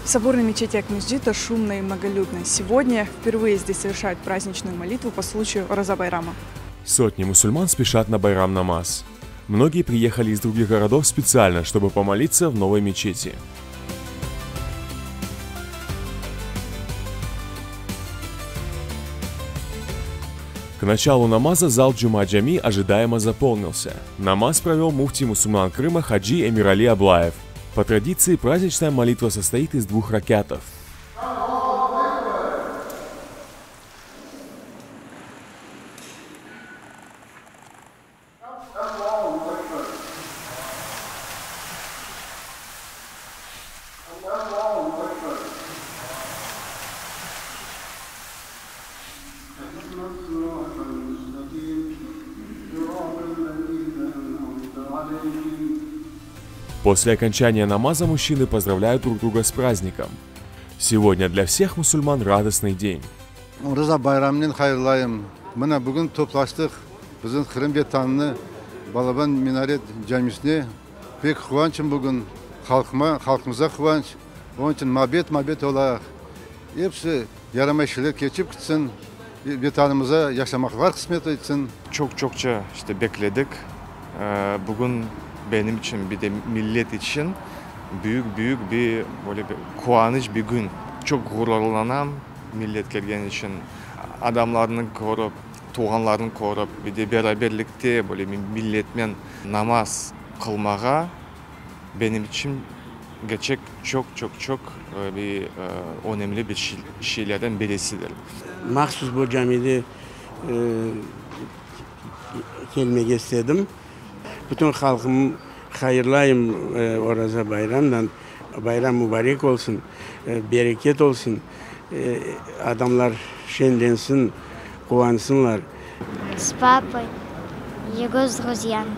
В соборной мечети Акмесджита шумно и многолюдно. Сегодня впервые здесь совершают праздничную молитву по случаю Ораза Байрама. Сотни мусульман спешат на Байрам-намаз. Многие приехали из других городов специально, чтобы помолиться в новой мечети. К началу намаза зал Джума-Джами ожидаемо заполнился. Намаз провел муфти мусульман Крыма Хаджи Эмирали Аблаев. По традиции праздничная молитва состоит из двух ракятов. После окончания намаза мужчины поздравляют друг друга с праздником. Сегодня для всех мусульман радостный день. Oraza bayramınen hayırlayım. Mına bugün toplaştıq bizim Qırım Vetanını Balaban Minaret camisine. Pek quvançım bugün halqıma, halqımıza quvanç. Onıñ içün mabet mabet olayıq. Episi yaramay şeyler keçip kitsin, Vetanımıza yaşamaqlar qısmet etsin. Çoq çoqça işte bekledik. Bugün benim içün, bir de millet içün büyük büyük bir böyle bir quvanıç bir kün. Çoq ğururlanam millet kelgen içün. Adamlarnı körip, tuvğanlarnı körip, bir de beraberlikte böyle milletmen namaz qılmağa benim içün kerçek çoq çoq çoq bir önemli bir şeylerden birisidir. Mahsus bu camide kelmege istedim. Bütün halqım hayırlayım Oraza bayramnen. Bayram mubarek olsun, bereket olsun, adamlar şeñlensin, quvansınlar. S papой, его с друзьями,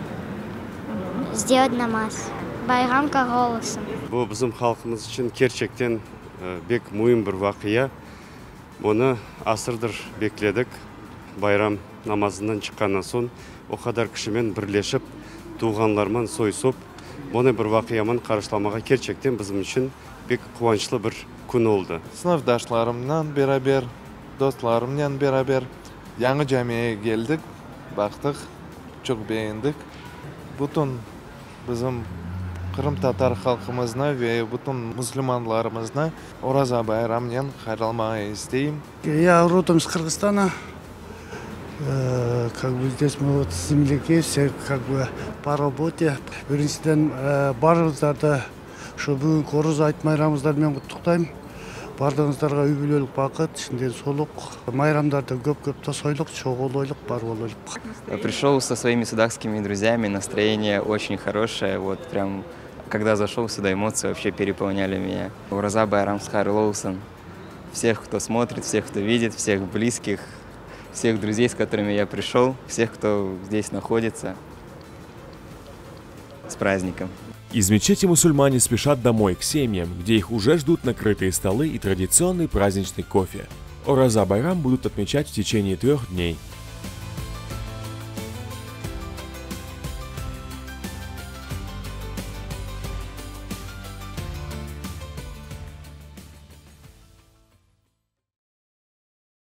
сделать намаз. Bayram qabul olsun. Bu bizim halqımız içün kerçekten pek müim bir vaqia. Bunı asırdır bekledik. Bayram namazından çıqqandan soñ o qadar kişimen birleşip, tuvğanlarman, soy-sop bunı bir vaqiaman qarşılamağa kerçekten bizim içün pek quvançlı bir kün oldı. Sınıfdaşlarımnen beraber, dostlarımnen beraber yañı camiye keldik, baqtıq, çoq begendik. Bütün bizim qırımtatar halqımıznı ve bütün musulmanlarımıznı Oraza bayramnen hayırlamağa isteyim. Я родом с Кыргызстана. Как бы здесь мы вот земляки, все как бы по работе. Birinciden barıñızlardı şu bugünki Oraza ayt bayramıñızlar menen qutluqlayım. Barlıǵıñızlarğa үй бүлөлүк бакыт, ден соолук, майрамдарды көп көп тосойлук, чогулойлук, бар болойлук. Пришел со своими судакскими друзьями, настроение очень хорошее, вот прям когда зашел сюда, эмоции вообще переполняли меня. Oraza bayram hayırlı olsun. Всех, кто смотрит, всех, кто видит, всех близких, всех друзей, с которыми я пришел, всех, кто здесь находится. С праздником! Из мечети мусульмане спешат домой, к семьям, где их уже ждут накрытые столы и традиционный праздничный кофе. Ораза Байрам будут отмечать в течение трех дней.